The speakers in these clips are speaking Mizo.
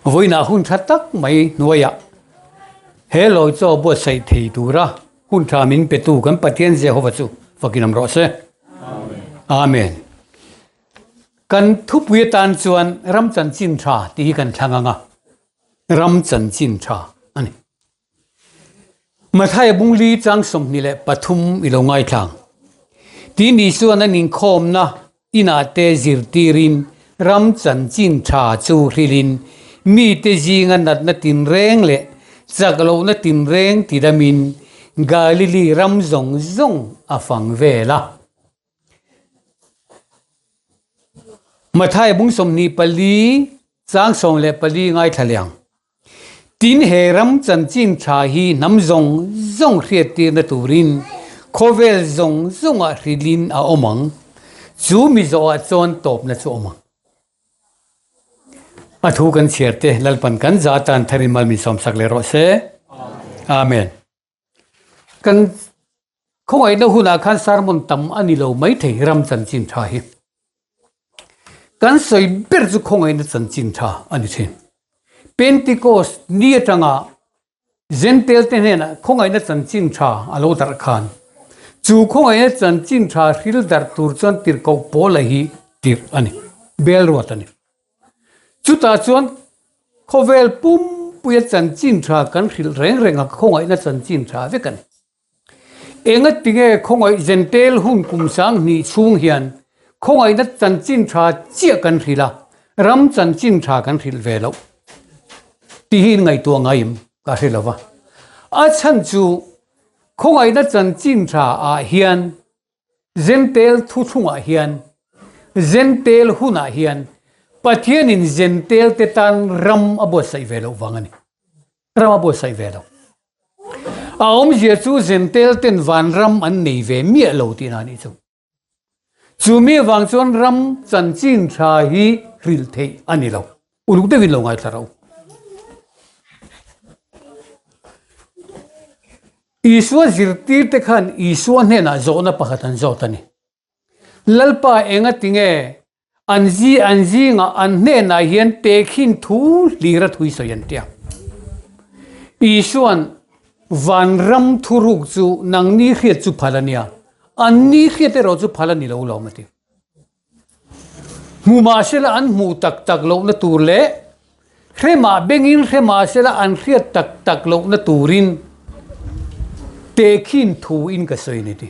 Vawiinah hun tha tak mai hnuaiah he lawi chaw buatsaih thei tura hun tha min petu kan Pathian Jehova chu fakin awm rawh se. Amen. Kan thupui atan chuan ram chanchin tha tih hi kan thlang ang a, ram chanchin tha a ni. Mathaia bungli chang 23 i lo ngaithlang. Tin Isuan an inkhawmna inah te zirtirin ram chanchin tha chu hrilhin mite zinga natna tinreng leh chak lohna tinreng tidamin Galili ram zawng zawng a fang vel a. Mathaia bung 24 chang 14 ngaithla liang. Tin he ram chanchin tha hi hnam zawng zawng hriattirna turin khawvel zawng zawngah hrilhin a awm ang. Chu mi zawhah chuan tawpna chu awm ang. A thu kan chhiar te Lalpan kan za tan tharin mal min sawmsak leh rawh se. Amen. Kan khawngaihna hunah khan sermon tam a ni lo maithei ram chanchin tha hi. Kan sawi ber chu khawngaihna chanchin tha a ni thin. Pentecost ni atanga Gentile te hnenah khawngaihna chanchin tha a lo darh khan chu khawngaihna chanchin tha hril darh tur chuan tirhkoh Paula hi tirh a ni, bel ruat a ni. Chutah chuan khawvel pumpuia chanchin tha kan hrilh reng reng a, khawngaihna chanchin tha vek a ni. Engatinge khawngaih Gentile hun kum sang hnih chhung hian khawngaihna chanchin tha chiah kan hrilh a, ram chanchin tha kan hrilh ve loh tih hi inngaihtuah ngaim ka hre lo va. A chhan chu khawngaihna chanchin tha ah hian Gentile thuthlungah hian, Gentile hunah hian Pathianin Gentile te tan ram a buatsaih ve loh vang a ni. Ram a buatsaih ve lo. A awmzia chu Gentile ten vanram an nei ve miah lo tihna a nih chu. Chu mi avang chuan ram chanchin tha hi hrilh theih a ni lo. Uluk deuhin lo ngaithla rawh u. Isua zirtirte khan Isua hnenah zawhna pakhat an zawt a ni. Lalpa engatinge an zi an zingah an hnenah hian tehkhin thu hlir a thui sawi an tia. Isuan vanram thuruk chu nangni hriat chu phal a nia, anni hriat erawh chu phal a ni lo lawm a ti. Hmu mahsela an hmuh tak tak lohna tur leh hremah bengin hre mahsela an hriat tak tak lohna turin tehkhin thu in ka sawi a ni ti.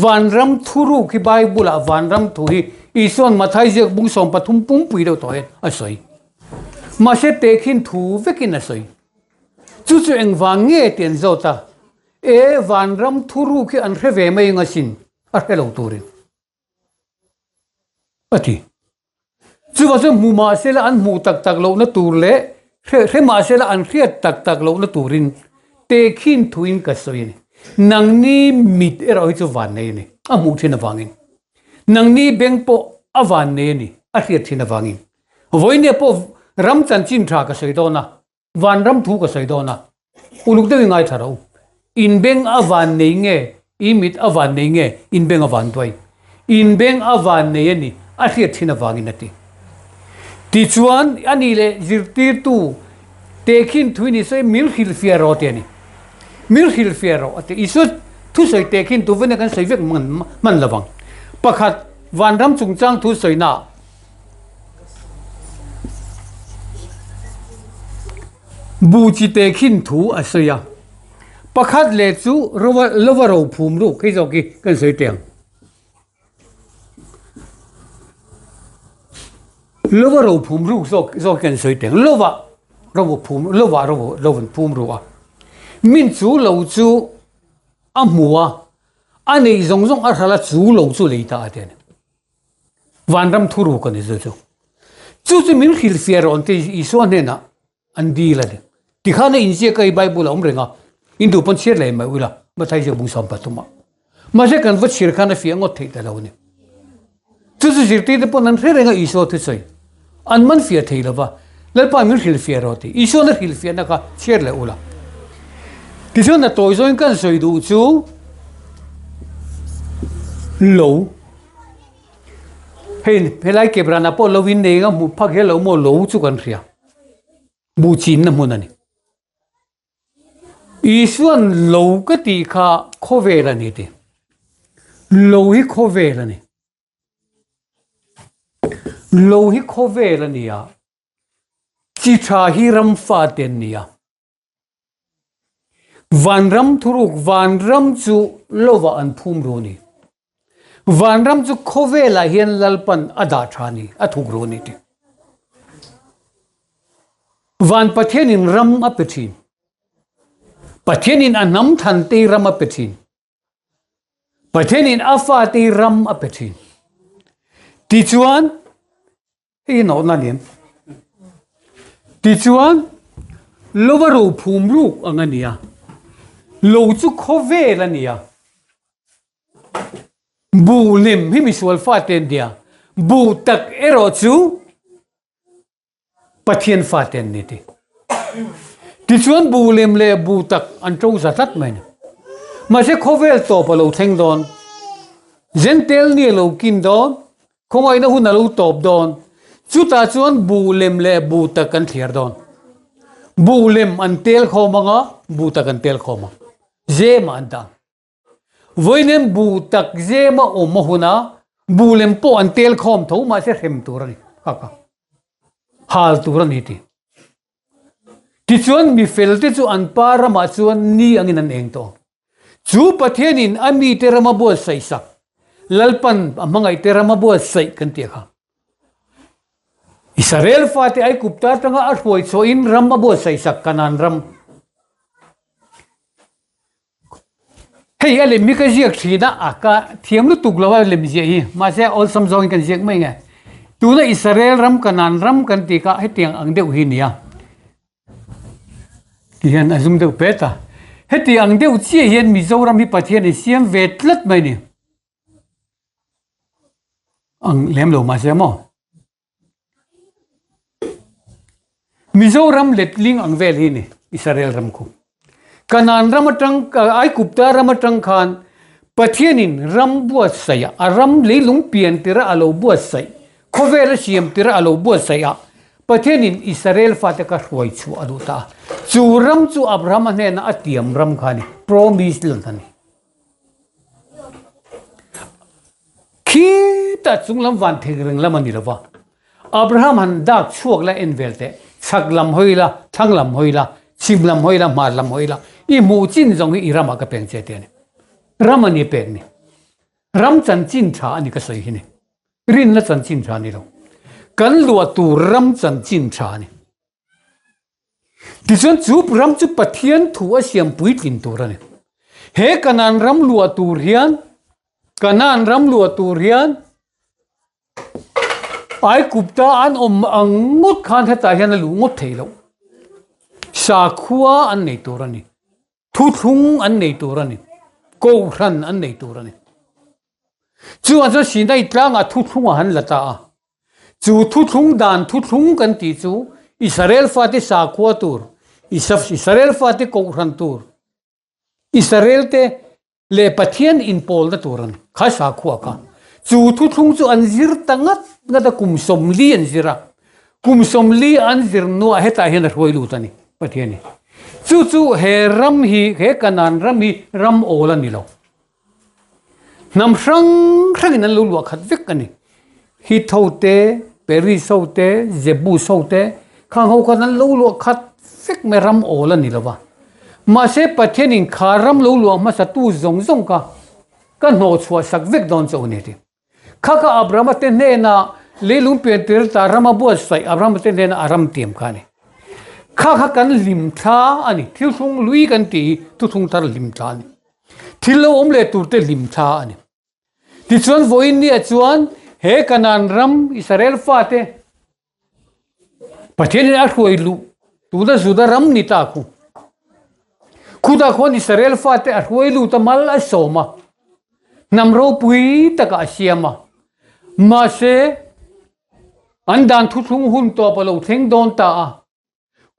Vanram thuruk hi Bible ah vanram thu hi Isua'n Mathai ziak bung 13 pumpui deuh tawh hian a sawi. Mahse tehkhin thu vekin a sawi. Chu chu engvang nge ti an zawt a, e vanram thuruk hi an hre ve mai ang asin a hre lo turin. A ti. Chuvang chuan hmu mahsela an hmuh tak tak lohna tur leh hre mahsela an hriat tak tak lohna turin tehkhin thuin ka sawi a ni. Nangni mit erawh hi chu van nei a ni, a hmuh thin avangin. Nangni beng pawh a van nei a ni, a hriat thin avangin. Vawinia pawh ram chanchin tha ka sawi dawn a. Vanram thu ka sawi dawn a, uluk deuhin ngaithla rawh u. In beng a van nei nge, i mit a van nei nge, in beng a van duai. In beng a van nei a ni, a hriat thin avangin a ti. Tichuan, a nih leh zirtirtu tehkhin thui ni sawi min hrilhfiah rawh ti a ni. Min hrilhfiah rawh a ti. Isua thusawi tehkhin tu vena kan sawi vek hman lovang. Pakhat, vanram chungchang thu sawina Bu chi te khin thu a sawi a, pakhat leh chu lova ro phum ruk hei zawk hi kan sawi teh ang. Lova ro phum ruk zawk zawk hi kan sawi teh ang. Lova ro phum lova ro ro an phum ru a, min chu lo chu a hmu a, a neih zawng zawng a hral a chu lo chu lei ta a ti a ni. Vanram thuruk a ni chu chu. Chu chu min hrilhfiah rawh an ti Isua hnenah an dil a ni. Tikhan a inziak a i Bible a awm reng a, in duh pawn chhiar leh mai ula, Mathai ziak bung 13 ah. Mahse kan va chhir khan a fiah ngawt theih ta lo a ni. Chu chu zirtirte pawn an hre reng a Isua thusawi. An man fiah thei lo va, Lalpa min hrilhfiah rawh tih. Isuan a hrilhfiahna kha chhiar leh ula. Tichuan a tawi zawngin kan sawi duh chu lo. Hei helai kebranah pawh lo in nei anga hmuh phak hian lo maw lo chu kan hria. Buh chinna hmun a ni. Isuan lo ka tih kha khawvel a ni ti. Lo hi khawvel a ni. Lo hi khawvel a ni a, chi tha hi ram fate an ni a. Vanram thuruk vanram chu lovah an phum ru a ni. Vanram chu khawvelah hian Lalpan a dah tha a ni, a thuk ru a ni ti. Van Pathianin ram a pe thin. Pathianin a hnam thante ram a pe thin. Pathianin a fate ram a pe thin. Tichuan, hei hi nawhna a ni em? Tichuan, lova ro phum ruk ang a ni a, lo chu khawvel a ni a. Buh lem hi misual fate an nia, buh tak erawh chu Pathian fate an ni ti. Tichuan buh lem leh buh tak an to za tlat mai ni. Mahse khawvel tawp a lo thleng dawn. Zentel ni a lo kin dawn, khawngaihna hun a lo tawp dawn. Chutah chuan buh lem leh buh tak an thliar dawn. Buh lem an tel khawm anga, buh tak an tel khawm ang. Zemah an dah ang. Vawinem bu tak zema awm a hun a, bu lem pawh an tel khawm tho mahse hrem tur a ni kha kha hal tur a ni ti. Tichuan mi fel te chu an pa ramah chuan ni angin an eng tawh ang. Chu Pathianin a mite rama buatsaih sak, Lalpan a hmangaihte rama buatsaih kan tih kha. Israel fate Aigupta atanga a hruai chhuahin ram a buatsaih sak Kanaan ram. Hei a lem hi ka ziak thin a, a ka thiam lutuk lo a lem ziah hi, mahse awlsam zawngin kan ziak mai nge. Tuna Israel ram Kanaan ram kan tih kha hetiang ang deuh hi a ni a, tihian a zum deuh pet a. Heti ang deuh chiah hian Mizoram hi Pathian in siam ve tlat mai a ni. Ang lem lo mahse maw. Mizoram letling ang vel hi ni Israel ram khu. Kanaan ram atang Aigupta ram atang khan Pathianin ram buatsaih a, a ram leilung pian tira a lo buatsaih, khawvel a siam tira a lo buatsaih a, Pathianin Israel fate kha hruai chhuah a duh ta a. Chu ram chu Abrahama hnena a tiam ram kha a ni, Promised Land a ni. Khitah chunglam van thei reng lam a ni lo va, Abraham han dak chhuak la en vel teh, chhak lam hawi la, thlang lam hawi la, chhim lam hawi la, hmar lam hawi la, i hmuh chin zawng hi i ramah ka peng che ti a ni. Ram a ni pek ni. Ram chanchin tha a ni ka sawi hi ni. Rinna chanchin tha a ni lo. Kan luah tur ram chanchin tha a ni. Tichuan chu ram chu Pathian thu a siam puitlin tur a ni. He Kanaan ram luah tur hian Kanaan ram luah tur hian Aigupta an awm ang ngawt khan hetah hian a luh ngawt theih loh. Sakhua an nei tur a ni. Thuthlung an nei tur a ni. Kohhran an nei tur a ni. Chuvang chuan Sinai tlangah thuthlung a han la ta a. Chu thuthlung dan thuthlung kan tih chu Israel fate sakhua tur, Israel fate kohhran tur, Israel te leh Pathian inpawlna tur a ni. Kha sakhua kha. Chu thuthlung chu an zir ta ngat ngat a, kum 40 an zir a. Kum 40 an zir hnuah hetah hian a hruai lut a ni Pathian hi. Chu chu he ram hi, he Kanaan ram hi ram awl a ni lo. Hnam hrang hrangin an lo luah khat vek a ni. Hit ho te, Peris ho te, Jebus ho te, khang ho khan an lo luah khat vek mai ram awl a ni lo va. Mahse Pathianin kha ram lo luah hmasatu zawng zawng kha ka hnawh chhuah sak vek dawn che u ni ti. Kha kha Abrahama te hnena leilung pian tir ta rama buatsaih Abrahama te hnena a ram tiam kha a ni. Kha kha kan hlim thla a ni. Thil thlung lui kan tih hi thuthlung thar hlim thla a ni. Thil lo awm leh tur te hlim thla a ni. Tichuan vawiin nia chuan he Kanaan ram Israel fate Pathianin a hruai luh tuna Juda ram ni ta khu. Khutah khuan Israel fate a hruai lut a mal a sawm a, hnam ropui takah a siam a. Mahse, an dan thuthlung hun tawp a lo thleng dawn ta a.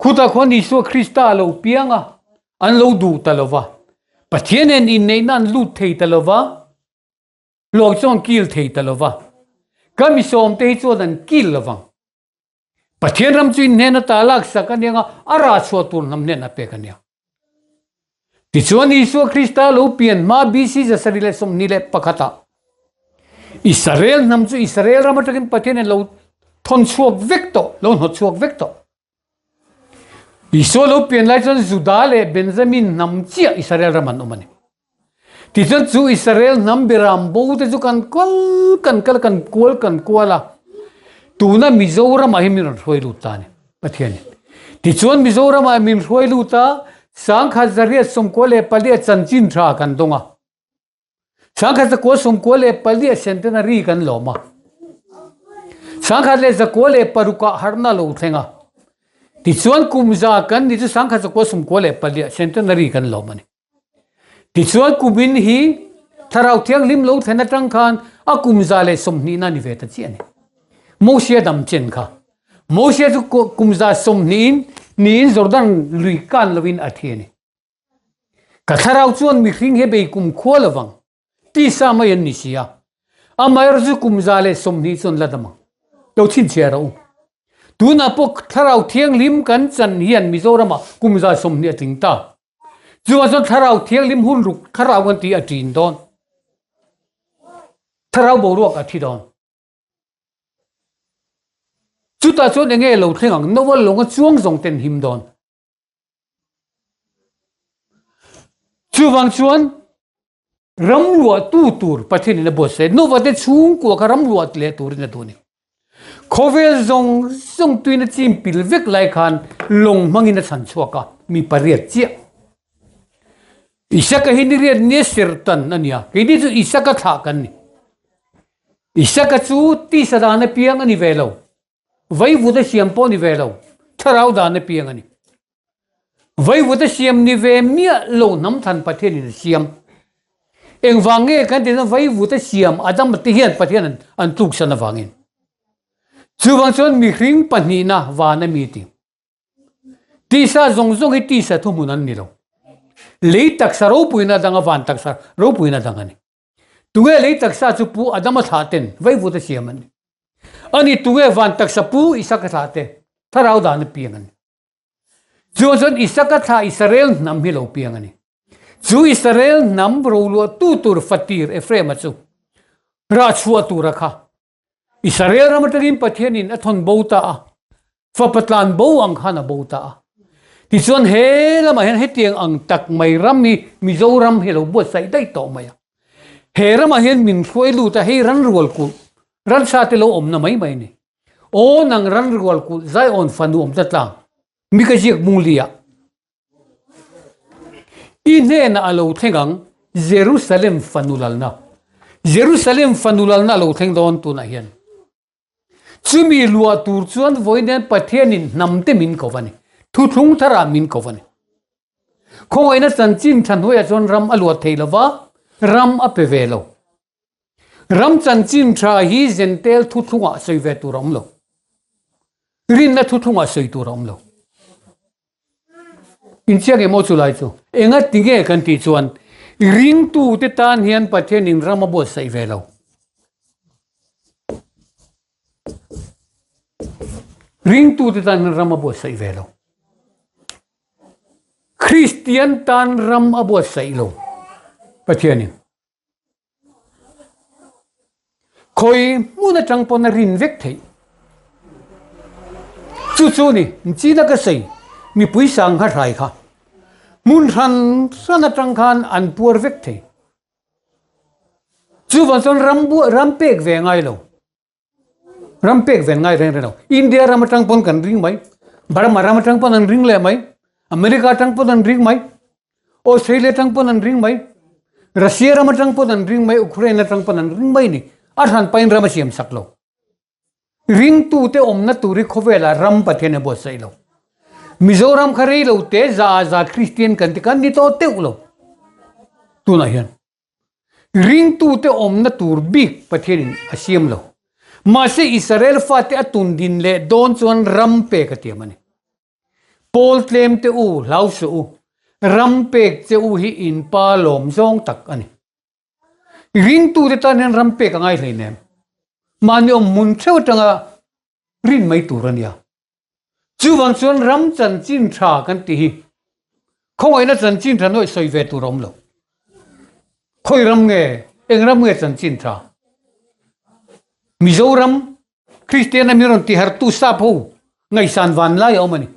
Khutah khuan Isua Krista a lo piang a, an lo duh ta lo va. Pathianin inneihna an lut thei ta lo va. Luak chuan kil thei ta lo va, ka mi sawmte hi chuan an kil lo vang. Pathian ram chu in hnen ata laksak a nia nga, a rah chhuah tur hnam hnen a pek a nia. Tichuan Isua Krista lo pian hma BC 721 ah Israel hnam chu Israel ram atangin Pathian in lo thawn chhuak vek tawh, lo hnawt chhuak vek tawh. Isua lo pian lai chuan Juda leh Benjamin hnam chiah Israel ram an awm a ni. Tichuan chu Israel hnam beram bo te chu kan kal kan kal kan kual kan kual a, tuna Mizoramah hi min rawn hruai lut ta a ni Pathianin. Tichuan Mizoramah min hruai lut a, 1994 chanchin tha kan dawng a. 1994 centenary kan lawm a. 1996 ah harhna lo thleng a. Tichuan kum za kan ni chu 1994 centenary kan lawm a ni. Tichuan kumin hi Thlarau Thianghlim lo thlen atang khan a kum 120 na ni ve ta chiah a ni. Mosia dam chen kha. Mosia chu kum 120 in niin Jordan lui kan lovin a thi a ni. Ka thlarau chuan mihring hi bei kum khua lovang, tisa mai an ni si a. Amaherawhchu chu kum 120 chuan la dam ang. Lo chhinchhiah rawh u. Tunah pawh Thlarau Thianghlim kan chan hian Mizoramah kum 120 a tling ta. Chuvang chuan Thlarau Thianghlim hun ruk thlarau kan tih a ṭin dawn. Thlarau boruak a thi dawn. Chutah chuan enge lo thleng ang, Noah lawnga chuang zawng ten him dawn. Chuvang chuan ram luahtu tur Pathianin a buatsaih Novate chhungkua kha ram luah leh turin a duh a ni. Khawvel zawng zawng tuina chim pil vek lai khan lawng hmangin a chhan chhuak a, mi pariat chiah. Isaka hi ni riat nia sertan a ni a, keini chu Isaka thlah kan ni. Isaka chu tisa dan apiang a ni ve lo. Vaivut a siam pawh ni ve lo, thlarau dan a piang a ni. Vaivut a siam ni ve miah lo hnam than Pathianin a siam. Engvang nge kan tih chuan vaivut a siam Adama te hian Pathian an tluksan avangin. Chuvang chuan mihring pahnihna van a mi ti. Tisa zawng zawng hi tisa thuhmun an ni lo. Lei taksa ropuina dang a van taksa ropuina dang a ni. Tunge lei taksa chu pu Adama thlah ten vaivut a siam an ni. Ani tunge van taksa pu Isaka thlah te thlarau dan a piang an ni. Chuan chuan Isaka thlah Israel hnam hi lo piang a ni. Chu Israel hnam roluah tu tur fatir Ephraim-a chu rah chhuah tura kha Israel ram atangin Pathianin a thawn bo ta a, fapa tlan bo ang khan a bo ta a. Tichuan he lamah hian hetiang ang tak mai ram hi Mizoram hi a lo buatsaih daih tawh mai a. He ramah hian min hruai lut a, hei ranrual kulh, ransa te lo awmna mai mai a ni. Aw nang ranrual kulh Zion fanu awm ta tlang, mi ka ziak mungli ah. I hnenah a lo thleng ang, Jerusalem fanu lalna. Jerusalem fanu lalna a lo thleng dawn tunah hian. Chumi luah tur chuan vawiin Pathianin hnamte min ko a ni. Thuthlung tharah min ko a ni. Khawngaihna chanchin tha hnuaiah chuan ram a luah thei lova, ram a pe ve lo. Ram chanchin tha hi Zentel thuthlungah sawi ve tur a awm lo. Rinna thuthlungah sawi tur a awm lo. Inchiang emaw chu lai chu enga tinge kan tih chuan ringtute tan hian Pathianin ram a buatsaih ve lo. Ringtute tan hian ram a buatsaih ve lo. Kristian tan ram a buatsaih lo Pathianin. Khawi hmun atang pawn a rin vek theih. Chu chu ni, china ka sawi mipui sangha hrai kha hmun hran hran atang khan an puar vek thei. Chuvang chuan ram ram pek ve ngai lo. Ram pek ven ngai reng reng lo. India ram atang pawn kan ring mai. Burma ram atang pawn an ring leh mai. America atang pawn an ring mai. Australia atang pawn an ring mai. Russia ram atang pawn an ring mai. Ukraine atang pawn an ring mai ni. A hran pain ram a siam sak lo. Ringtute awmna tur hi khawvelah ram Pathian a buatsaih lo. Mizoram kha rei lo te za za Kristian kan ti kan ni tawh teuh lo. Tunah hian. Ringtute awmna tur bik Pathianin a siam lo. Mahse Israel fate a tun din leh dawn chuan ram pek a tiam a ni. Pawl tlem te u, hlau suh u, ram pek che u hi in pa lawm zawng tak a ni. Ringtute tan hian ram pek a ngai hleinem. Mahni awm hmun theuh atanga rin mai tur a nia. Chuvang chuan ram chanchin tha kan tih hi khawngaihna chanchin tha nuaih sawi ve tur a awm lo. Khawi ram nge, eng ram nge chanchin tha? Mizoram Kristian a mi rawn tihartu sap ho ngaihsan van lai a awm a ni.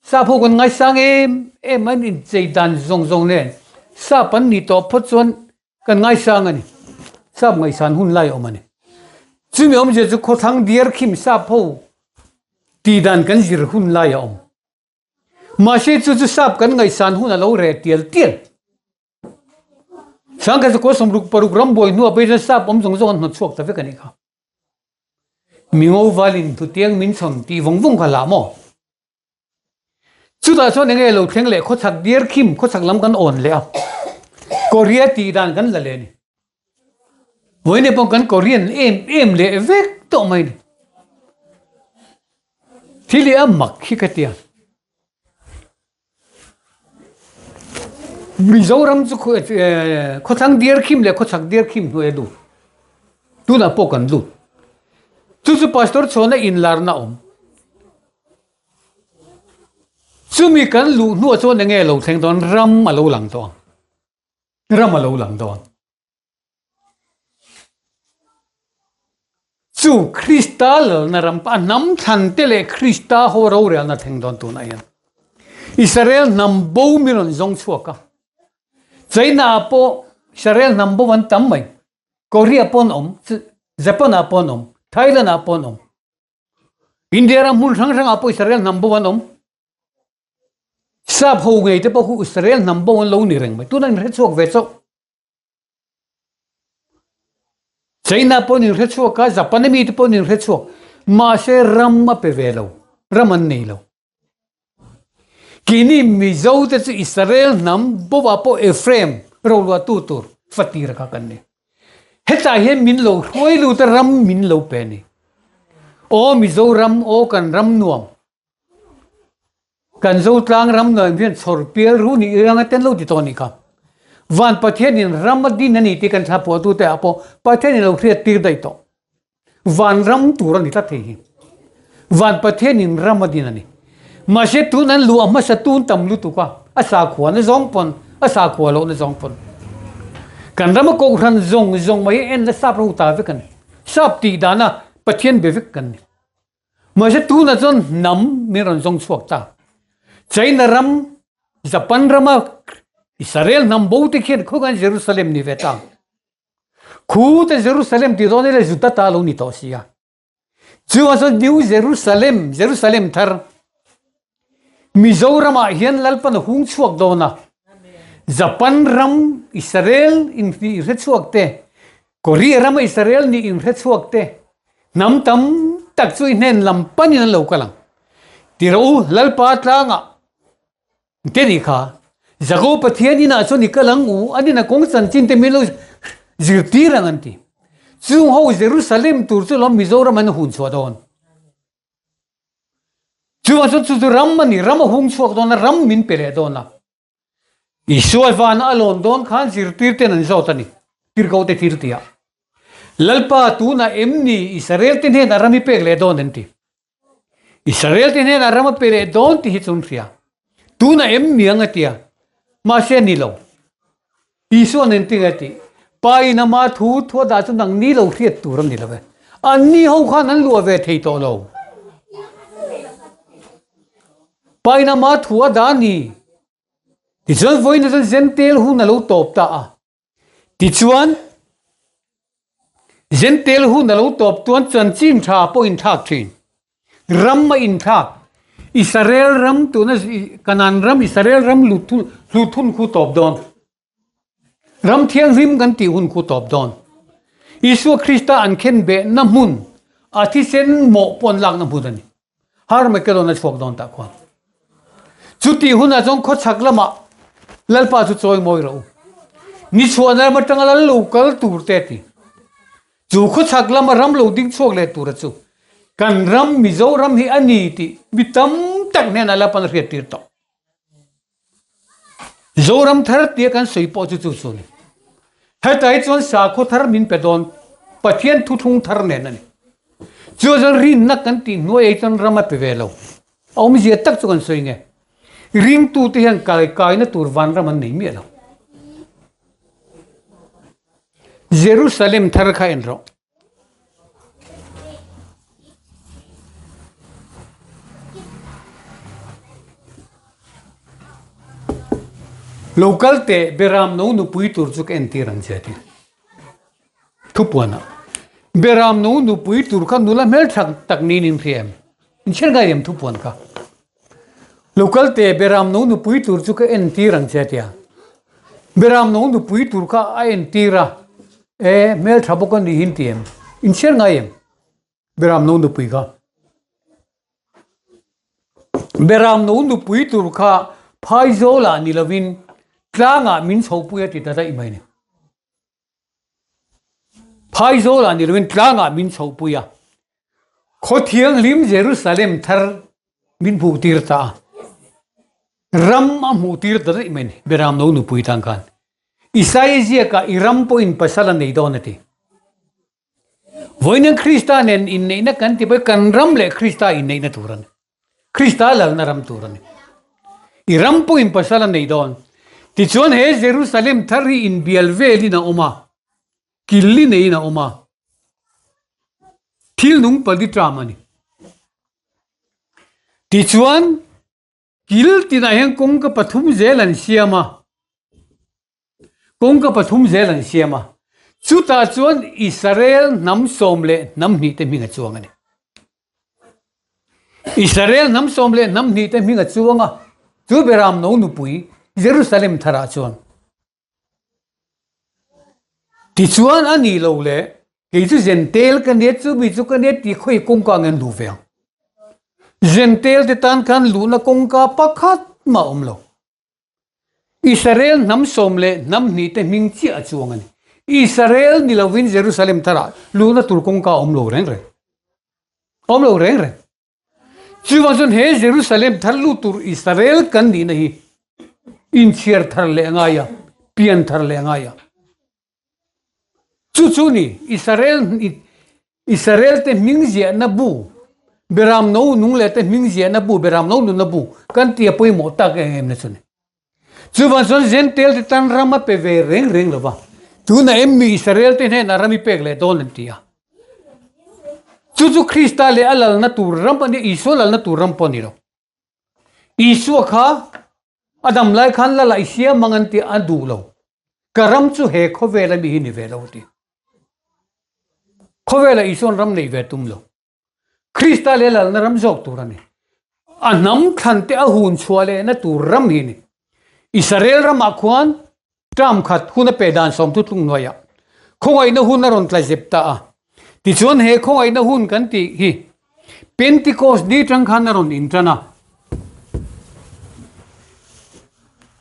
Sap ho kan ngaisang em em an inchei dan zawng zawng nen sap an nih tawh phawt chuan kan ngaisang a ni. Sap ngaihsan hun lai a awm a ni. Chumi awmzia chu khawthlang diar khim sap ho tih dan kan zir hun lai a awm. Mahse chu chu sap kan ngaihsan hun a lo reh tial tial. Sangkhat zakua 66 ram buai hnuah pawhin sap awm zawng zawng an hnawt chhuak ta vek a nih kha. Mingo valin thutiang min chhawn tih vawng vawng kha hlah maw? Chutah chuan enge lo thleng leh khawchhak diar khim khawchhak lam kan awn leh a, Korea tih dan kan la leh a ni. Vawiin pawh kan Korean em em leh vek tawh mai a ni. Thil hi a mak hi ka tia. Mizoram chu khawthlang diar khim leh khawchhak diar khim hnuai a lut. Tunah pawh kan lut. Chu chu Pastor chhuahna inlarna a awm. Chumi kan luh hnuah chuan enge lo thleng dawn ram a lo lang tawh ang. Ram a lo lang dawn. Chu Krista lalna ram a hnam thlan te leh Krista ho rorelna thleng dawn tunah hian Israel hnam bo mi rawn zawng chhuak a. China ah pawh Israel hnam bo an tam mai. Korea pawh an awm, Japan ah pawh an awm, Thailand ah pawh an awm. India ram hmun hrang hrangah pawh Israel hnam bo an awm. Sap ho ngei te pawh khu Israel hnam bo an lo ni reng mai. Tunah in hre chhuak ve chauh. China pawhin in hre chhuak a, Japan ami te pawhin in hre chhuak. Mahse ram a pe ve lo, ram an nei lo. Keini Mizo te chu Israel hnam bawah pawh Ephraim roluahtu tur fatir kha kan ni. Hetah hian min lo hruai lut a, ram min lo pe a ni. Aw Mizoram, aw kan ram nuam. Kan Zotlang ram nuam hian chhawr pial ru nih reng a ten lo ti tawh a nih kha. Van Pathianin ram a din a ni tih kan thla phuahtute ah pawh Pathianin lo hriat tir daih tawh. Van ram tur a ni tlat thei hi. Van Pathianin ram a din a ni. Mahse tun an luah hmasa tun tam lutuk a, a sakhua na zawng pawn, a sakhua loh na zawng pawn. Kan rama kohhran zawng zawng mai hi en la sap ro ta vek a ni. Sap tih dana Pathian be vek kan ni. Mahse tunah chuan hnam min rawn zawng chhuak ta. China ram, Japan rama Israel hnam bo te khian khaw khan Jerusalem ni ve ta. Khu te Jerusalem ti dawn ila Juda ta lo ni tawh si a. Chuvang chuan New Jerusalem, Jerusalem thar Mizoramah hian Lalpan a hung chhuak dawn a. Japan ram Israel inhre chhuak te, Korea rama Israel nih inhre chhuak te, hnam tam tak chu i hnen lam panin an lo kal ang. Ti rawh u, Lalpa tlangah te nih kha, Jakob Pathian inah chuan i kal ang u, an ina kawng chanchin te min lo zirtir ang an ti. Chung ho Jerusalem tur chu lawm Mizoram an hun chhuah dawn. Chuvang chuan chu chu ram a ni, ram a hung chhuak dawn a, ram min pe leh dawn a. Isua vana a lawn dawn khan zirtir ten an zawt a ni, Tirhkoh te thil tia. Lalpa tunah em ni Israel te hnenah ram i pek leh dawn an ti. Israel te hnenah ram a pe leh dawn tih hi chu an hria. Tunah em ni ang a tia. Mahse a ni lo. Isua nen tinge a tih? Pa in ama thu thu a dah chu nang ni lo hriat tur a ni lo ve. An ni ho khan an luah ve thei tawh lo. Pa in ama thu a dah a ni. Tichuan vawiin chuan Zentel hun a lo tawp ta a. Tichuan Zentel hun a lo tawp tuan chanchin tha pawh inthlak thin. Ram a inthlak. Israel ram tuna Kanan ram Israel ram lut hlut hun khu tawp dawn. Ram thianghlim kan tih hun khu tawp dawn. Isua Krista an khen behna hmun a thisen mawh pawh an lakna hmun a ni. Harmageddon a chhuak dawn tah khuan. Chutih hunah chuan khawchhak lamah Lalpa chu chawi mawi rawh u. Ni chhuahna ram atanga lal lo kal tur te a ti. Chu khawchhak lama ram lo ding chhuak leh tura chu kan ram Mizoram hi a ni tih mi tam tak hnenah Lalpan a hriat tir tawh. Zoram thar tia kan sawi pawh chu chu chu a ni. Hetah hi chuan sakhaw thar min pe dawn Pathian thuthlung thar nen a ni. Chu chuan rinna kan tih hnuai ah hi chuan ram a pe ve lo. A awmzia tak chu kan sawi nge? Ringtute hian kai kaina tur vanram an nei miah lo. Jerusalem thar kha en rawh. Lo kal teh Beram no nupui tur chu ka entir ang che a ti. Thupuanah, Beram no nupui tur kha nula hmeltha tak niin in hria em? In chhiar ngai em thupuan kha? Lo kal teh Beram no nupui tur chu ka entir ang che a ti a. Beram no nupui tur kha a entir a, e hmeltha bawk a ni hi in ti em? In chhiar ngai em? Beram no nupui kha. Beram no nupui tur kha Phaizawlah ni lovin tlangah min chhopui a ti ta daih mai ni. Phaizawlah ni lovin tlangah min chhohpui a, khaw thianghlim Jerusalem thar min hmuhtir ta a, ram a hmuhtir ta daih mai a ni, Beram no nupui tan khan. Isaia ziakah i ram pawhin pasal a nei dawn a ti. Vawiin Krista nen inneihna kan ti pawh kan ram leh Krista inneihna tur a ni. Krista lalna ram tur a ni. I ram pawhin pasal a nei dawn. Tichuan he Jerusalem thar hi inbial velin a awm a, killi neiin a awm a, thil nung pali ṭam a ni. Tichuan kil tinah hian kawngka pathum zel an siam a. Kawngka pathum zel an siam a, chutah chuan Israel hnam sawm leh hnam hnih te hming a chuang a ni. Israel hnam sawm leh hnam hnih te hming a chuang a, chu Beram no nupui Jerusalem tharah chuan. Tichuan a nih lo leh kei chu Zentel ka nia, chumi chu ka nia tih khawi kawngka nge an luh ve ang. Zentel te tan khan luhna kawngka pakhat mah a awm lo. Israel hnam sawm leh hnam hnih te hming chiah a chuang a ni. Israel ni lovin Jerusalem tharah luhna tur kawngka a awm lo reng reng. Awm lo reng reng. Chuvang chuan he Jerusalem thar lut tur Israel kan nihna hi inchhiar thar leh a ngai a, pian thar leh a ngai a. Chu chu ni, Israel Israel te hming ziahna bu, Beram no nung leh te hming ziahna bu, Beram no nunna bu kan tia pawimawh tak em em na chu ni. Chuvang chuan Gentile te tan ram a pe ve reng reng lo va, tunah em mi Israel te hnenah ram i pek leh dawn an ti a. Chu chu Krista leh a lalna tur ram a nia, Isua lalna tur ram pawh a ni lo. Isua kha a dam lai khan lala i siam ang an ti a duh lo. Ka ram chu he khawvel ami hi ni ve lo a ti. Khawvela Isuan ram nei ve tum lo. Krista leh lalna ram zawk tur a ni. A hnam thlan te a hun chhuah lehna tur ram hi a ni. Israel ramah khuan Term khat hun a pe dan sawmthu tlung hnuaiah khawngaihna hun a rawn tla zep ta a. Tichuan he khawngaihna hun kan tih hi Pentecost ni tang khan a rawn intan a.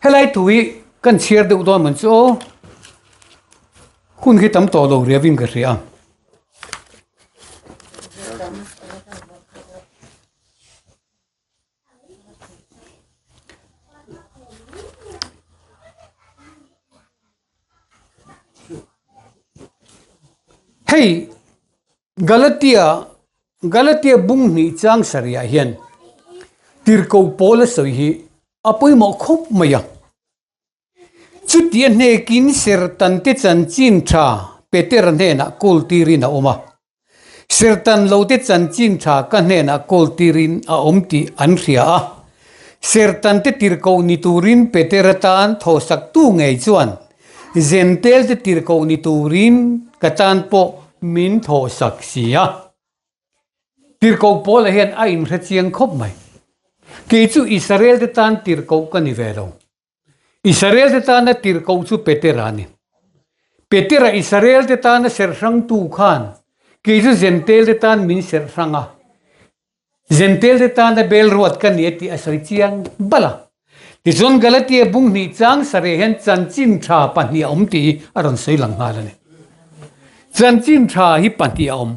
Helai thu hi kan chhiar deuh dawn man chu aw. Hun khi tam tawh lo riavin ka hria a. Hei Galatia Galatia bung hnih chang sarihah hian tirhkoh pawl a sawi hi a pawimawh khawp mai a. Chutia hnekin Sertante chanchin tha Petera hnenah kawl tirin a awm a. Sertan lote chanchin tha ka hnenah kawl tirin a awm tih an hria a. Sertante tirhkoh ni turin Petera tan thawhsaktu ngei chuan Zentelte tirhkoh ni turin ka tan pawh min thawhsak si a. Tirhkoh Paula hian a inhre chiang khawp mai. Kei chu Israelte tan tirhkoh ka ni ve lo. Israelte tana tirhkoh chu Petera a ni. Petera Israelte tana serhrangtu khan kei chu Zentelte tan min serhrang a, Zentelte tana bel ruat ka ni a tih a sawi chiang bal a. Tichuan Galatia bung hnih chang sareh hian chanchin tha pahnih a awm tih hi a rawn sawi lang nghal a ni. Chanchin tha hi pahnih a awm.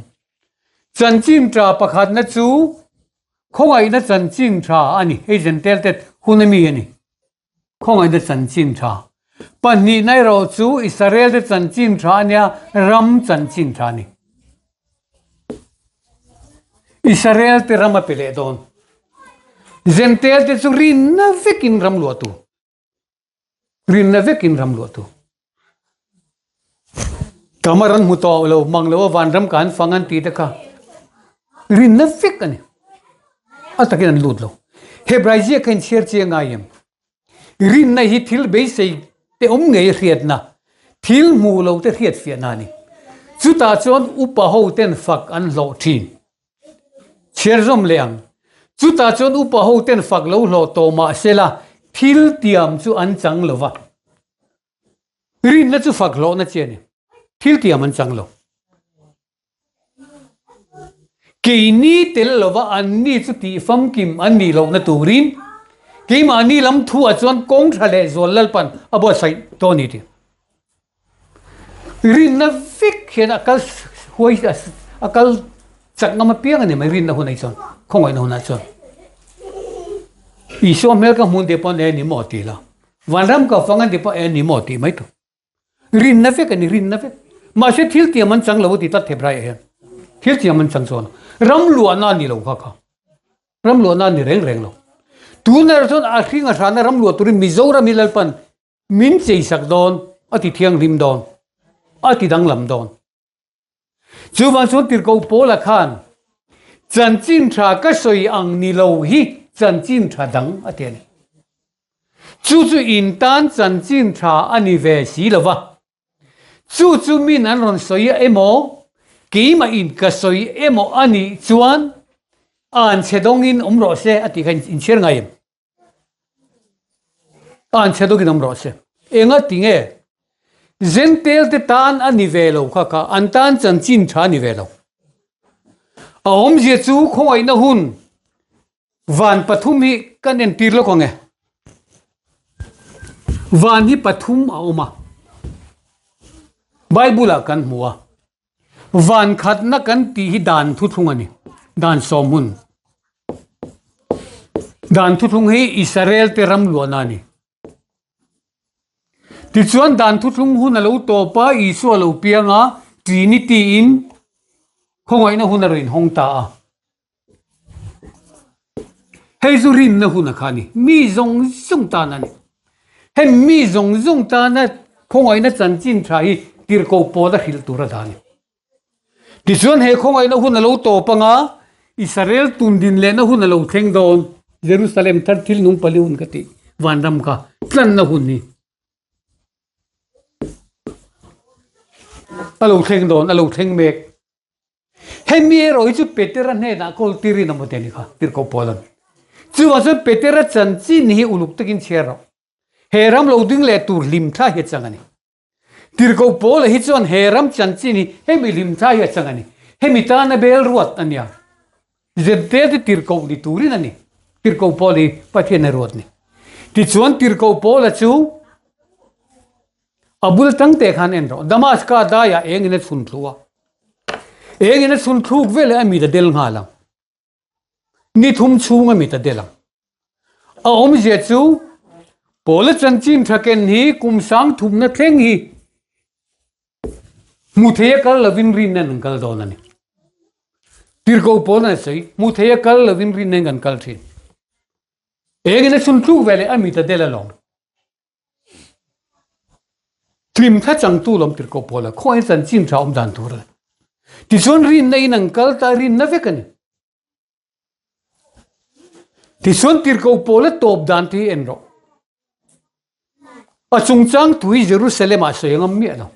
Chanchin tha pakhatna chu Khawngaihna chanchin tha a ni. Hei Zentelte hun a mi a ni. Khawngaihna chanchin tha. Pahnihna erawh chu Israelte chanchin tha a nia, ram chanchin tha a ni. Israelte ram a pe leh dawn. Zentail te chu rinna vekin ram luah tu. Rinna vekin ram luah tu. Kama ran hmu tawh lo mang lo a vanram ka an fang an ti te kha rinna vek a ni. A takin an lut lo. Hebrai ziak kha inchhiar chiang ngai em? Rinna hi thil beisei te awm ngei hriatna, thil hmuh lo te hriat fiahna a ni. Chutah chuan upa ho ten fak an hlawh thin. Chhiar zawm leh ang. Chutah chuan upa ho ten fak lo hlawh tawh mah sela thil tiam chu an chang lo va. Rinna chu fak hlawhna chi a ni. Thil tiam an chang lo. Keini tel lova anni chu tih famkim an nih lohna turin keimahni lam thuah chuan kawng tha leh zual Lalpan a buatsaih tawh a ni tih. Rinna vek hian a kal huai a kal chak ngam apiang a ni mai rinna hunah chuan khawngaihna hunah chuan. Isua hmel ka hmun tih pawh e ni maw tih la, vanram ka fang an tih pawh e ni maw tih mai tur. Rinna vek a ni, rinna vek. Mahse thil tiam an chang lo a ti tlat Hebraiah hian. Thil tiam an chang chuan ram luahna a ni lo kha kha. Ram luahna a ni reng reng lo. Tunah chuan a hring a hrana ram luah turin Mizoram hi Lalpan min cheisak dawn, a ti thianghlim dawn, a ti danglam dawn. Chuvang chuan Tirhkoh Paula khan chanchin tha ka sawi ang ni lo hi chanchin tha dang a ti a ni. Chu chu in tan chanchin tha a ni ve si lo va. Chu chu min an rawn sawi emaw, keimah in ka sawi emaw a nih chuan an chhe dawngin awm rawh se a tih kha inchhiar ngai em? An chhe dawkin awm rawh se. Enga ti nge? Zentel te tan a ni ve lo kha kha, an tan chanchin tha a ni ve lo. A awmzia chu khawngaihna hun van pathum hi kan entir lawk ang e. Van hi pathum a awm a, Bible ah kan hmu a. Van khatna kan tih hi dan thuthlung a ni, dan sawm hun. Dan thuthlung hi Israel te ram luahna a ni. Tichuan dan thuthlung hun a lo tawp a, Isua a lo piang a, Trinity in khawngaihna hun a rawn inhawng ta a. Hei chu rinna hun a kha a ni, mi zawng zawng tan a ni. Hemi mi zawng zawng tana khawngaihna chanchin tha hi tirhkoh pawl a hrilh tur a dah a ni. Tichuan he khawngaihna hun a lo tawp anga Israel tundin lehna hun a lo thleng dawn, Jerusalem thar thil nung pali hun ka tih vanram kha tlanna hun hi a lo thleng dawn, a lo thleng mek. Hemi erawh hi chu Petera hnenah kawl tirin a maw te a ni kha, Tirhkoh Paula'n. Chuvang chuan Petera chanchin hi uluk takin chhiar rawh. He ram lo ding leh tur hlim thla hi a chang a ni. Tirhkoh Paula hi chuan he ram chanchin hi hemi hlim thla hi a chang a ni. Hemi tana bel ruat a nia. Zirtir te tirhkoh ni turin a ni. Tirhkoh Paula hi Pathian a ruat ni. Tichuan Tirhkoh Paula chu A bul tang te khan en rawh. Damaska daiah engin a chhun thlu a. Engin a chhun thluk veleh a mit a del nghal ang. Ni thum chhung a mit a del ang. A awmzia chu Paula chanchin tha ken hi kum sang thumna thleng hi hmu thei a kal lovin rinna an kal dawn a ni. Tirhkoh Paula a sawi, hmu thei a kal lovin rinna in kan kal thin. Engin a chhun thluk veleh a mit a del alawm. Hlim kha changtu lawm tirhkoh pawl a, khawngaih in chanchin tha awm dan tur a ni. Tichuan rinna in an kal ta, rinna vek a ni. Tichuan tirhkoh pawl a tawp dan te hi en rawh. A chungchang thu hi Jerusalem ah sawi ngam miah lo.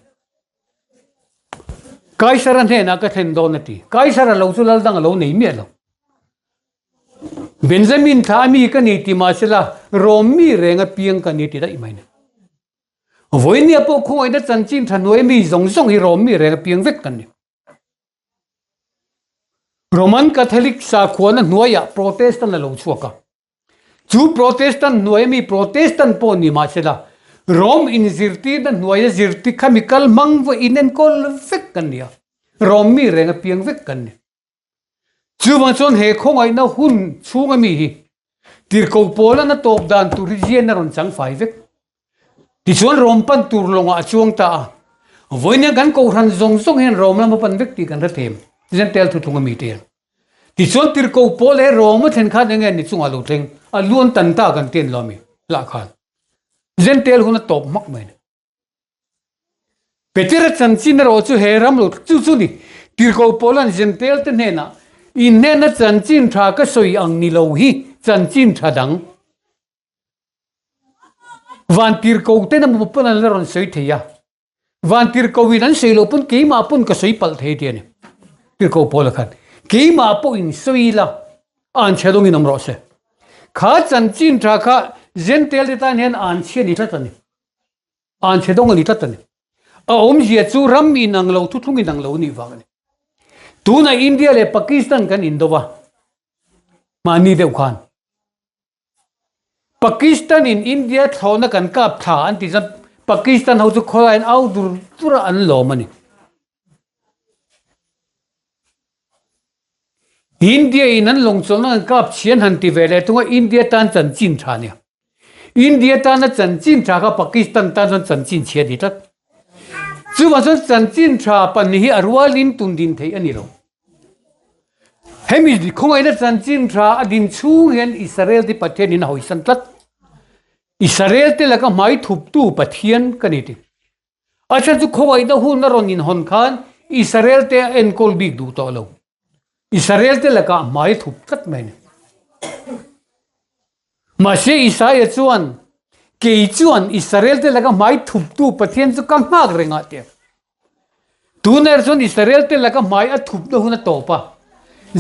Kaisara hnenah ka thlen dawn a ti. Kaisara lo chu lal dang a lo nei miah lo. Benjamin thla mi ka ni ti mahsela Rom mi reng a piang ka ni ti daih mai ni. Vawinia pawh khawngaihna chanchin tha hnuai mi zawng zawng hi Rom mi reng a piang vek kan ni. Roman Catholic sakhuana hnuaiah Protestant a lo chhuak a. Chu Protestant hnuai mi Protestant pawh ni mahsela Rom inzirtirna hnuaia zirtir khami kal hmang vawi inenkawl vek kan ni a. Rom mi reng a piang vek kan ni. Chuvang chuan he khawngaihna hun chhunga mi hi tirhkoh Paula'n a tawp dan tur hi zian a rawn chang fai vek. Tichuan Rom pan tur lawngah a chuang ta a. Vawiin hian kan kohhran zawng zawng hian Rom lam a pan vek tih kan hre them, Jentail thuthlunga mite hian. Tichuan tirhkoh pawl he Rome a thlen khan enge ni chungah lo thleng a luan tan ta kan ti an lo a mi lah khan Jentail hun a tawp hmak mai a ni. Petera chanchin erawh chu he ram lo chu chu ni tirhkoh pawl an Jentail te hnenah in hnena chanchin tha ka sawi ang ni lo hi chanchin tha dang van tirhkoh ten emaw pawn an la rawn sawi thei a. Van tirhkohin an sawi loh pawn keimah pawn ka sawi palh thei ti a ni. Tirhkoh Paula khan keimah pawhin sawi ila an chhe dawngin awm rawh se. Kha chanchin tha kha Jentail te tan hian an chhe a ni tlat a ni. An chhe dawng a ni tlat a ni. A awmzia chu ram inang lo, thuthlung inang lo nih vang a ni. Tunah India leh Pakistan kan indo va, mahni deuh khan. Pakistan in India thlawhna kan kap thla an ti chuan Pakistan ho chu khawlaiin au dur dur a an lawm a ni. India in an lawng chawlhna kan kap chhian han ti ve leh thung a India tan chanchin tha a nia. India tana chanchin tha kha Pakistan tan chuan chanchin chhia a ni tlat. Chuvang chuan chanchin tha pahnih hi a rualin tun din theih a ni lo. Hemi khawngaihna chanchin tha a din chhung hian Israel te Pathian in a hawisan tlat. Israel te laka hmai thuptu Pathian ka ni ti. A chhan chu khawngaihna hun a rawn inhawn khan Israel te a enkawl bik duh tawh lo. Israel te lakah hmai thup tlat mai a ni. Mahse Isaia chuan, Kei chuan Israel te laka hmai thuptu Pathian chu ka nghak reng a ti a. Tunah chuan Israel te laka hmai a thupna hun a tawp a,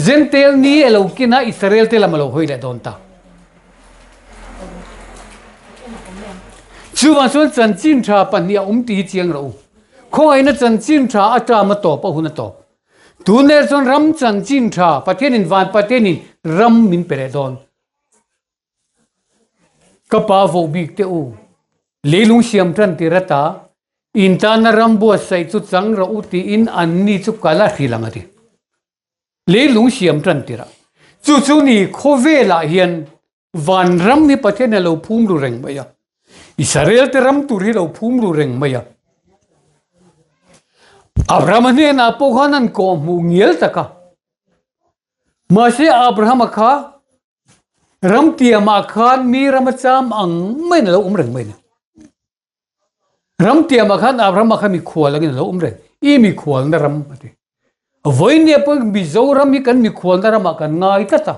Jentail ni a lo kin a, Israel te lam a lo hawi leh dawn ta. Chuvang chuan chanchin tha pahnih a awm tih hi chiang rawh u. Khawngaihna chanchin tha a ṭam a tawp a hun a tawp. Tunah chuan ram chanchin tha Pathianin van Pathianin ram min pe leh dawn. Ka pa voh bik teh u. Leilung siam tan tir ata in tana ram buatsaih chu chang rawh u tiin anni chu kal a hril ang a ti. Leilung siam tan tirah. Chu chu ni khawvelah hian vanram hi Pathian a lo phum ru reng mai a. Israel te ram tur hi lo phum ru reng mai a. Abrahama hnenah pawh khan an kawhhmuh ngial tak a. Mahse Abrahama kha Ram tiamah khan mi ram a cham ang maiin a lo awm reng mai a ni. Ram tiamah khan Abrahama kha mikhual angin a lo awm reng. I mikhualna ram a ti. Vawinia pawh Mizoram hi kan mikhualna ramah kan ngai tlat a.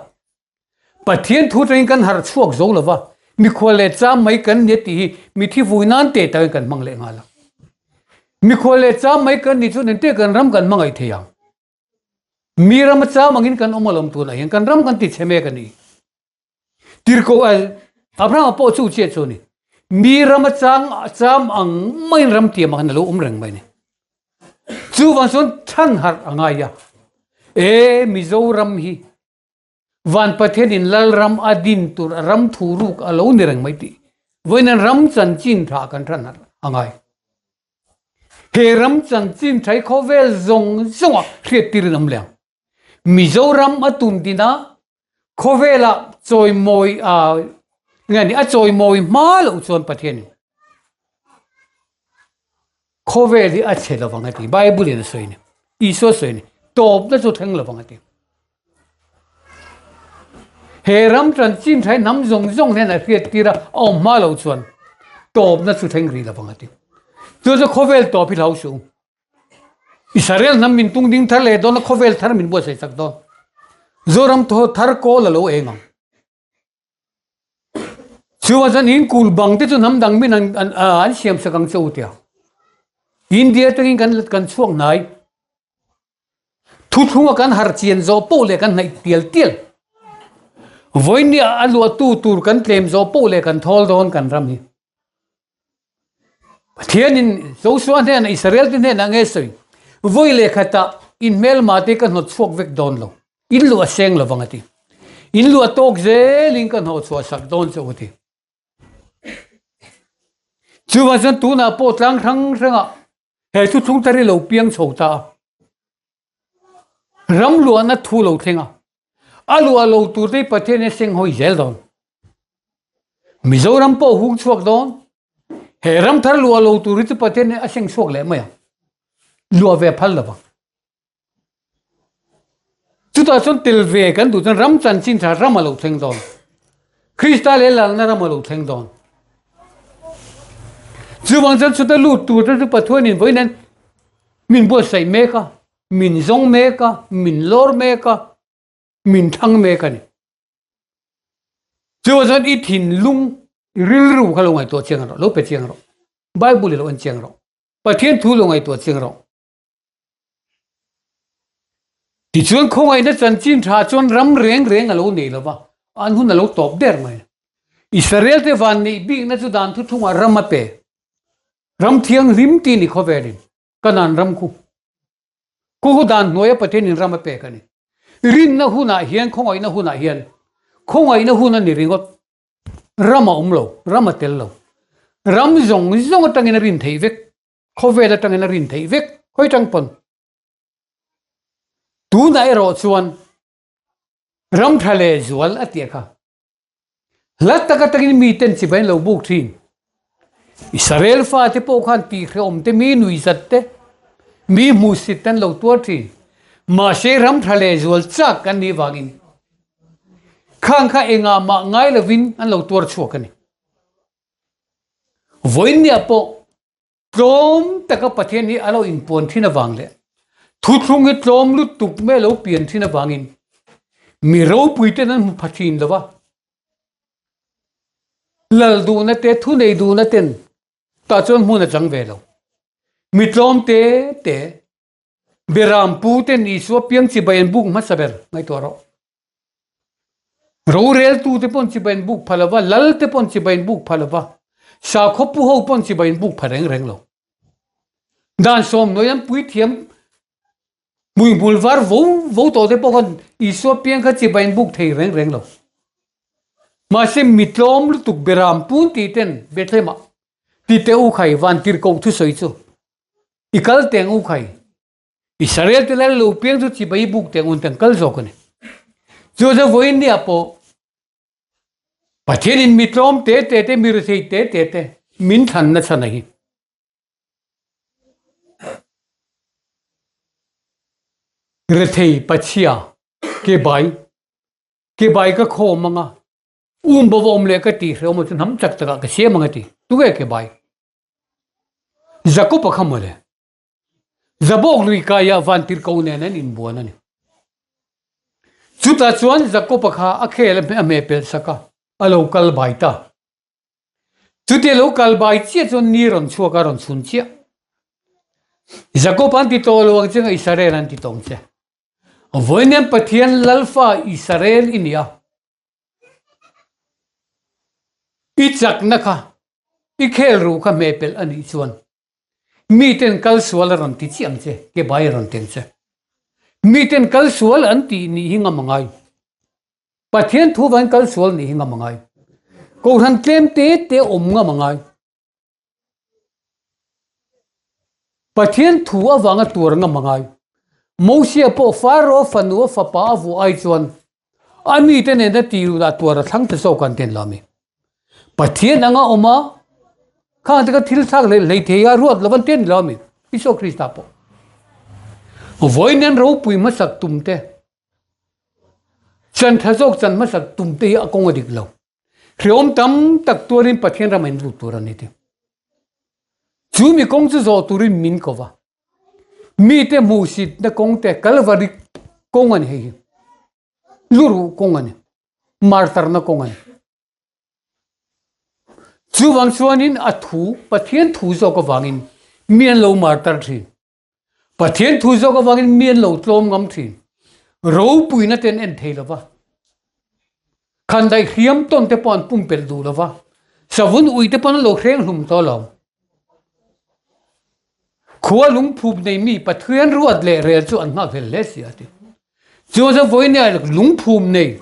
Pathian thu atangin kan harh chhuak zo lo va, mikhual leh cham mai kan ni a tih hi mithi vui nan teh takin kan hmang leh nghal a. Mikhual leh cham mai kan nih chuan engtin kan ram kan hmangaih thei ang? Mi ram a cham angin kan awm alawm tunah hian kan ram kan ti chhe mek a ni. Tirhkoh Abrahama pawh chu chiah chu a ni. Mi ram a chang cham ang maiin ram tiam ang hian a lo awm reng mai a ni. Chuvang chuan chhan harh a ngai a. E Mizoram hi Van Pathianin Lalram a din tur a ram thu ruk a lo ni reng mai tih vawiin ram chanchin tha kan hran harh a ngai. He ram chanchin tha hi khawvel zawng zawngah hriat tirin awm leh ang. Mizoram a tun din a, khawvelah chawimawi a nge ni a chawimawi hma loh chuan Pathianin Khawvel hi a chhe lovang a ti. Bible in a sawi a ni. Isua sawi a ni. Tawpna chu thleng lovang a ti. He ram chanchin tha hi hnam zawng zawng hian a hriat tir a, a awm hma lo chuan tawpna chu thleng rih lovang a ti. Chu chu khawvel tawp hi hlau suh u. Israel hnam min tung ding thar leh dawn a, khawvel thar min buatsaih chak dawn. Zoram thar kawl a lo eng ang. Chuan chuan in kul bang te chu hnam dang min an an an siam sak ang che u tia. India atangin kan kan chhuak hnai. Thuthlunga kan har chian zawh poh leh kan hnaih tial tial. Vawinia a luahtu tur kan tlem zawh poh leh kan thawl dawn kan ram hi. Pathianin Joshua hnenah Israel te hnenah nge sawi, Vawi leh khatah in hmelma te ka hnawt chhuak vek dawn lo, in luh a seng lovang a ti. In luh a tawk zelin ka hnawh chhuah sak dawn che u a ti. Chuvang chuan tunah pawh tlang hrang hrangah he thuthlung thar hi lo piang chho ta a. Ram luahna thu lo thleng a, a luah lo tur te hi Pathian hian seng hawi zel dawn. Mizoram pawh hung chhuak dawn. He ram thar luah lo tur hi chu Pathian hian a seng chhuak leh mai ang. Luah ve phal lovang. Chutah chuan tel ve kan duh chuan ram chanchin tha ram a lo thleng dawn. Krista leh lalna ram a lo thleng dawn. Chuvang chuan chuta lut tur te chu Pathianin vawiin min buatsaih mek a, min zawng mek a, min lawr mek a, min thlang mek a ni. Chuvang chuan i thinlung, i rilru kha lo ngaihtuah chiang rawh, lo pe chiang rawh. Bible i lo en chiang rawh. Pathian thu lo ngaihtuah chiang rawh. Tichuan khawngaihna chanchin tha chuan ram reng reng a lo nei lo va, an hun a lo tawp der mai. Israel te van neih bikna chu dan thuthlungah ram a pe. Ram thianghlim ti ni khawvelin Kanan ram khu. Khu khu dan hnuaia Pathianin ram a pek a ni. Rinna hunah hian khawngaihna hunah hian khawngaihna hun a ni ringawt. Ram a awm lo, ram a tel lo. Ram zawng zawng atangin a rin theih vek. Khawvel atangin a rin theih vek hawi tang pawn. Tunah erawh chuan ram tha leh zual a tih kha. Hla tak atangin miten chibai an lo buk thin. Israel fate pawh khan tihhrehawm te mi nuihzat te mi hmuhsit te an lo tuar thin. Mahse ram tha leh zual chak an nih vangin khang kha engah mah ngai lovin an lo tuar chhuak a ni. Vawiinniah pawh tlawm taka Pathian hi a lo inpuan thin avang leh thuthlung hi tlawm lutuk mai a lo pian thin avangin mi ropui ten an hmu pha thin lo va. Lal duhna te, thunei duhna ten tah chuan hmun a chang ve lo. Mi tlawm te te Beram pu ten Isua piang chibai an buk hmasa ber ngaihtuah rawh. Roreltu te pawn chibai an buk pha lova, lal te pawn chibai an buk pha lova, sakhaw pu ho pawn chibai an buk pha reng reng lo. Dan sawmnawi an puithiam hmuihmul var vo vo tawh te pawh khan Isua piang kha chibai an buk thei reng reng lo. Mahse mi tlawm lutuk Beram pun tih ten Bethlehem-ah ti teh u khai vantirhkoh thusawi chu I kal teng u khai. Israel te lal lo piang chu chibai buk teng un teng kal zawk a ni. Chu chu vawiin nia pawh Pathian in mi tlawm te te te mi rethei te te te min thlan na chhan a hi. Rethei pachhia ke bai ke bai ka khawm anga um bo awm leh ka ti hreh awm chu hnam chak takah ka siam anga ti. Tunge ke bai? Jakob-a kha mawle. Zabawk lui kaiah vantirhkoh nen an inbuan a ni. Chutah chuan Jakob-a kha a khel a hmeh pelh sak a, a lo kal bai ta. Chutia lo kal bai chiah chuan ni rawn chhuak a rawn chhun chiah. Jakob an ti tawh lo ang che nga Israel an ti tawh ang che. Vawiin Pathian Lalfa Israel i ni a. I chakna kha i khel ruh kha hmeh pelh a nih chuan miten kal sual a rawn ti chiah ang che, ke bai a rawn ti ang che. Miten kal sual an tih nih hi ngam a ngai. Pathian thu vangin kal sual nih hi ngam a ngai. Kohhran tlem te te awm ngam a ngai. Pathian thu avanga tur ngam a ngai. Mosia pawh Pharaoh fanu a fapa a vuah ai chuan a mite nena ti luhlah tuar a thlang ta zawk an ten lo a mi. Pathian anga awm a, khang te kha thil thlak leh hlei thei a ruat lo an ten lo a mi. Isua Krista pawh. Vawiin an ropui hmasak tum te, chan tha zawk chan hmasak tum te hi a kawng a dik lo. Hreawm tam tak tuarin Pathian ram in lut tur a ni ti. Chu mi kawng chu zawh turin min ko va. Mite hmuhsitna kawng te Kalvari kawng a ni hei hi. Luruh kawng a ni. Martarna kawng a ni. Chuvang chuanin a thu, Pathian thu zawk avangin mi an lo martar thin. Pathian thu zawk avangin mi an lo tlawm ngam thin. Ropuina te an en thei lo va. Khandaih hriam tawn te pawh an pumpelh duh lo va. Savun ui te pawh an lo hreng hlum tawh lo. Khua lungphup nei mi Pathian ruat leh rel chu an nghakhlel hle si a ti. Chu chu vawinia lungphum nei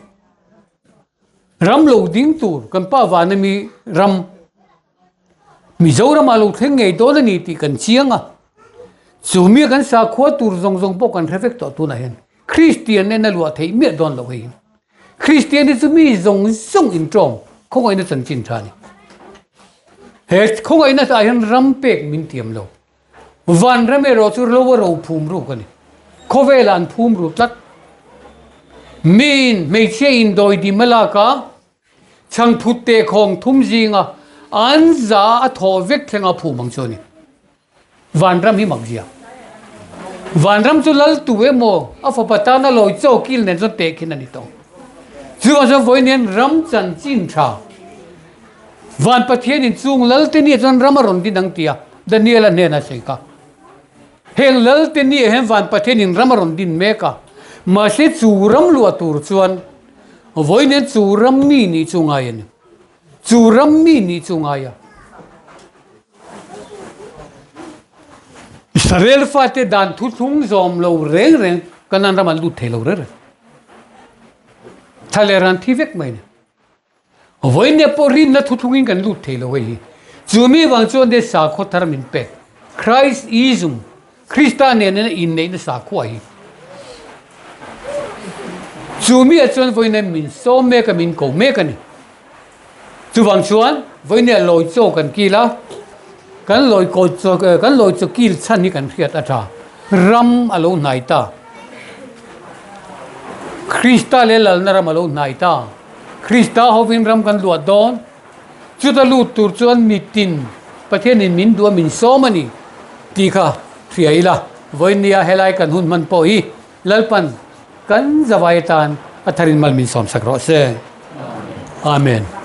ram lo ding tur kan pa vana mi ram Mizoram ah lo thleng ngei dawn a ni tih kan chiang a, chu mi kan sakhua tur zawng zawng pawh kan hre vek tawh tunah hian Kristian nen a luah theih miah dawn loh hei hi. Kristian hi chu mi zawng zawng intawng khawngaihna chanchin tha a ni. He khawngaihna ah hian ram pek min tiam lo. Vanram erawh chu lo a ro phum ruk a ni. Khawvelah an phum ru tlat. Miin hmeichhia indawi dim a lak a, chhangphut tehkhawng thum zinga an za a thawh vek thlenga phum ang chu a ni. Vanram hi mak zia. Vanram chu lal tu emaw a fapa tana lawi chaw kil nen chuan teh khin a ni tawh. Chuvang chuan vawiin hian ram chanchin tha Van Pathianin chung lal te nia chuan ram a rawn din ang tia Daniel-a hnenah sawi kha. Heng lal te nia hian Van Pathianin ram a rawn din mek a, mahse chu ram luah tur chuan vawiin hian chu ram mi nih chu ngai a ni. Chu ram mi nih chu ngai a. Israel fate dan thuthlung zawm lo reng reng Kanan ram an lut thei lo reng reng. Thla leh ran thi vek mai ni. Vawiin pawh rinna thuthlungin kan lut thei lo hei hi. Chu mi vang chuan de sakhaw thar min pek. Christism, Krista nena inneihna sakhua hi. Chu mi ah chuan vawiin min sawm mek a, min ko mek a ni. Chuvang chuan vawiin lawi chaw kan kil a, kan lawi kaw chaw kan lawi chaw kil chhan hi kan hriat a tha. Ram a lo hnai ta. Krista leh Lalna ram a lo hnai ta. Krista hovin ram kan luah dawn. Chuta lut tur chuan mitin Pathianin min duh a min sawm a ni tih kha hria ila, vawinia helai kan hun hman pawh hi Lalpan kan zavai atan a tharin mal min sawmsak rawh se. Amen.